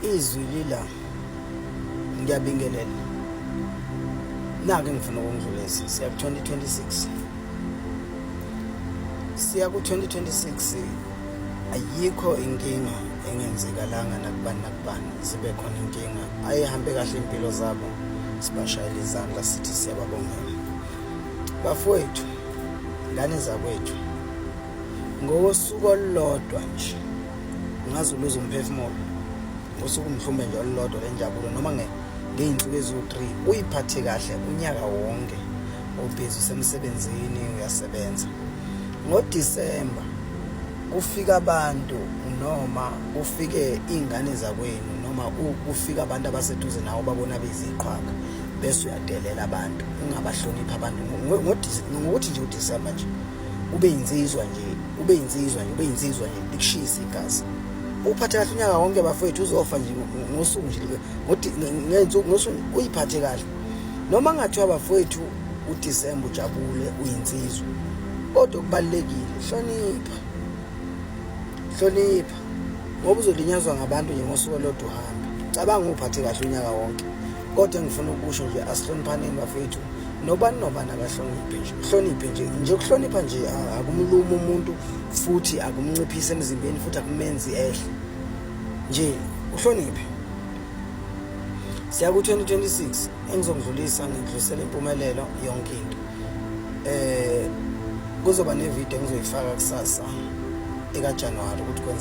Izwi lila ngiyabingelela. Nake ngifuna ukungidlulisa siya ku-2026. Siya ku-2026 ayikho inkinga engenzekalanga nakubani nakubani zibe khona inkinga ayihambe kahle impilo zabo sibashayela izandla sithi siyababongela bafowethu ngane zakwethu ngosuku olulodwa nje ungaze uluze umphefumulo ngosuku mhlawumbe nje olulodwa lenjabulo noma ngey'nsuku eziwu-three uyiphathe kahle unyaka wonke ubhizi usemsebenzini uyasebenza ngodisemba kufika abantu noma kufike iy'ngane zakwenu noma kufika abantu abaseduze nawe babona beziqhwaga bese uyadelela abantu ungabahloniphi abantu ngokuthi nje udisemba nje ube insizwa nje ube insizwa nje ube insizwa nje likushisa igazi uphathe kahle unyaka wonke bafowethu uzofa nje ngosuku nje ngey'nsuku ngosuku uyiphathe kahle noma ngathiwa bafowethu uDisemba ujabule uyinsizwa kodwa kubalulekile hlonipha hlonipha ngoba uzolinyazwa ngabantu nje ngosuku olodwa uhambe cabanga uphathe kahle unyaka wonke kodwa engifuna ukusho nje asihloniphaneni bafethu nobani nobani akahloniphe nje uhloniphe nje nje ukuhlonipha nje akumlumi umuntu futhi akumnciphisi emzimbeni futhi akumenzi ehle nje uhloniphe siya ku-2026 engizokudlulisa ngidlulisela impumelelo yonke into eh kuzoba nevideo engizoyifaka kusasa ekaJanuary ukuthi kwenza.